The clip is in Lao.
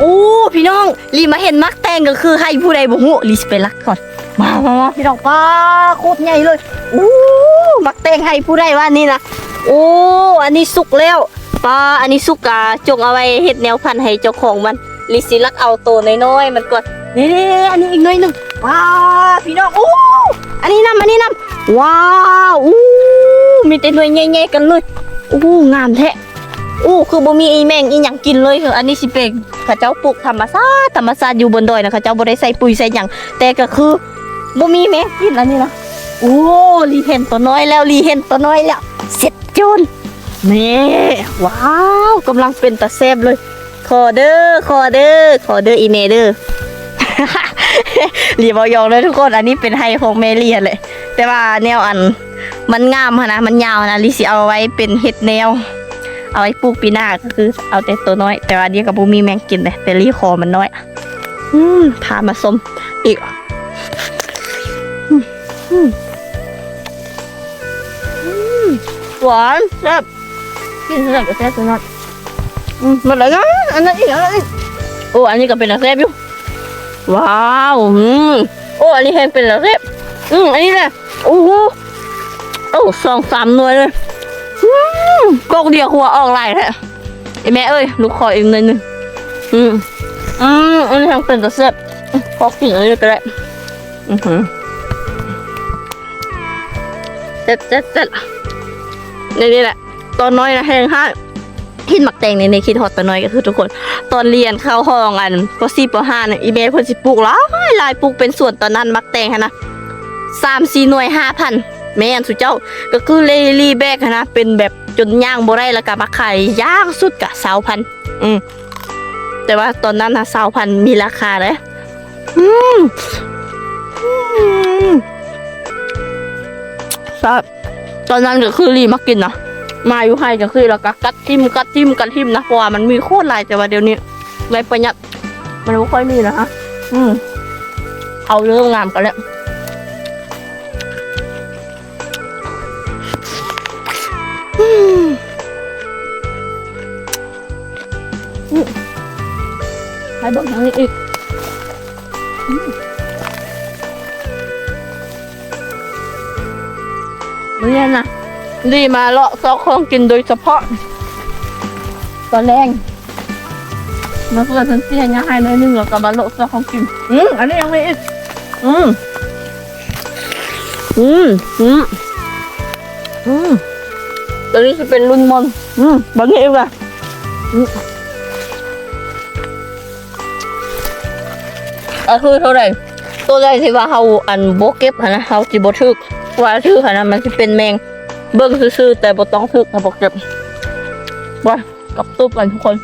ໂອ້ ພີ່ນ້ອງ ລີມາເຫັນໝາກແຕງກໍຄືໄຮ່ຜູ້ໃດບໍ່ຮູ້ ລີຊິໄປລັກກ່ອນ. ມາ ມາ ມາ ພີ່ນ້ອງ ປາ ໂຄດໃຫຍ່ເລີຍ. ໂອ້ ໝາກແຕງໄຮ່ຜູ້ໃດວະນີ້ນະ. ໂອ້ ອັນນີ້ສຸກແລ້ວ. ປາ ອັນນີ້ສຸກກະຈົ່ງເອົາໄວ້ເຮັດແນວພັນໃຫ້ເຈົ້າຂອງມັນ. ລີຊິລັກເອົາໂຕນ້ອຍໆມັນກ່ອນ. ນີ້ໆ ອັນນີ້ອີກໜ່ວຍໜຶ່ງ. ປາ ພີ່ນ້ອງ ໂອ້ ອັນນີ້ນຳ ອັນນີ້ນຳ. ວ້າວ ໂອ້ ມີແຕ່ໜ່ວຍໃຫຍ່ໆກັນເລີຍ. ໂອ້ ງາມແທ້. ໂອ້ ຄືບໍ່ມີອີ່ແມງອີ່ຫຍັງກິນເລີຍ. ເຮີ ອັນນີ້ຊິເປັນ ເຂົາເຈົ້າປູກທຳມະຊາດ ທຳມະຊາດຢູ່ບົນດອຍນະ ເຂົາເຈົ້າບໍ່ໄດ້ໃສ່ປຸ໋ຍໃສ່ຫຍັງ ແຕ່ກໍຄືບໍ່ມີແມງກິນອັນນີ້ນະ. ໂອ້ ລີເຫັນຕົວນ້ອຍແລ້ວ ລີເຫັນຕົວນ້ອຍແລ້ວ ເສັດໂຈນ. ນີ້ ວ້າວ ກຳລັງເປັນຕາແຊບເລີຍ. ຂໍເດີ ຂໍເດີ ຂໍເດີ ອີ່ແມ່ເດີ. ລີເວົ້າຢອກເດີທຸກຄົນ ອັນນີ້ເປັນໄຮ່ຂອງແມ່ລີຫັ້ນແຫຼະ ແຕ່ວ່າແນວອັນ ມັນງາມຫັ້ນນະ ມັນຍາວຫັ້ນນະ ລີຊິເອົາໄວ້ເປັນເຫັດແນວ ເອົາໄວ້ປູກປີໜ້າ ກໍຄືເອົາແຕ່ໂຕນ້ອຍ ແຕ່ວ່າດຽວກໍບໍ່ມີແມງກິນເດ້ ແຕ່ລີຂໍມັນນ້ອຍ. ອືມ ພາມາຊົມອີກ. ອືມ ອືມ ອືມ ຫວານ ແຊບ. ກິນເທົ່າໃດກໍແຊບເທົ່ານັ້ນ. ອືມ ໝົດແລ້ວນະ ອັນນັ້ນອີກ ອັນນັ້ນອີກ. ໂອ້ ອັນນີ້ກໍເປັນຕາແຊບຢູ່. ວ້າວ ອືມ ໂອ້ ອັນນີ້ແຮງເປັນຕາແຊບ. ອືມ ອັນນີ້ແຫຼະ. ໂອ້ໂຫ ໂອ້ ສອງສາມໜ່ວຍເລີຍ. ອືມ ກົກດຽວຄືວ່າອອກຫຼາຍແທ້. ອີ່ແມ່ເອີຍ ລູກຂໍອີກໜ່ວຍໜຶ່ງ. ອືມ ອືມ ອັນນີ້ແຮງເປັນຕາແຊບ. ອືມ ພໍກິນອັນນີ້ກໍໄດ້. ອືຫື ແຊບໆໆ ນີ້ແຫຼະ ຕອນນ້ອຍນະແຮງຮ້າຍ. ເຫັນໝາກແຕງນີ້ ຄິດຮອດຕອນນ້ອຍກໍຄືທຸກຄົນ ຕອນຮຽນເຂົ້າຫ້ອງອັນ ປໍສີ່ ປໍຫ້ານະ ອີ່ແມ່ເພິ່ນຊິປູກຫຼາຍໆ ປູກເປັນສວນ ຕອນນັ້ນໝາກແຕງຫັ້ນນະ ສາມສີ່ໜ່ວຍ ຫ້າພັນ. ແມ່ນ ສຸເຈົ້າ ກໍຄືເລລີແບກຫັ້ນນະ ເປັນແບບຈົນຍ່າງບໍ່ໄດ້ ແລ້ວກໍມາຂາຍຢ່າງສຸດກະຊາວພັນ. ອືມ ແຕ່ວ່າຕອນນັ້ນນະ ຊາວພັນມີລາຄາເດ້. ອືມ ອືມ ແຊບ. ຕອນນັ້ນກໍຄືລີມັກກິນນະ ມາຢູ່ໄຮ່ຈັ່ງຊີ້ ແລ້ວກໍກັດຖິ້ມ ກັດຖິ້ມ ກັດຖິ້ມນະ ເພາະວ່າມັນມີໂຄດຫຼາຍ ແຕ່ວ່າດຽວນີ້ໄດ້ປະຢັດ ມັນບໍ່ຄ່ອຍມີນະ. ອືມ ເອົາເລີ່ມງາມກັນແລ້ວ. ອືມ ອືມ ໃຫ້ເບິ່ງທາງນີ້ອີກ. ອືມ ມື້ນີ້ນະ ລີມາເລາະຊອກຂອງກິນໂດຍສະເພາະ ຕອນແລງ ມາເພື່ອເພິ່ນຊິເຮັດຫຍັງໃຫ້ໜ້ອຍໜຶ່ງ ແລ້ວກໍມາເລາະຊອກຂອງກິນ. ອືມ ອັນນີ້ຍັງມີອີກ. ອືມ ອືມ ອືມ ອືມ ຕົວນີ້ຊິເປັນລຸ້ນມ່ອນ. ອືມ ເບິ່ງອີກວ່າ ອືມ ກໍຄືເທົ່າໃດ ຕົວໃດທີ່ວ່າເຮົາອັນບໍ່ເກັບຫັ້ນນະ ເຮົາຊິບໍ່ຖືກ ວ່າຖືກຫັ້ນນະ ມັນຊິເປັນແມງ. ເບິ່ງຊື່ໆ ແຕ່ບໍ່ຕ້ອງຖືກ ຖ້າບໍ່ເກັບ. ໄປ ກັບຕູບກັນທຸກຄົນ.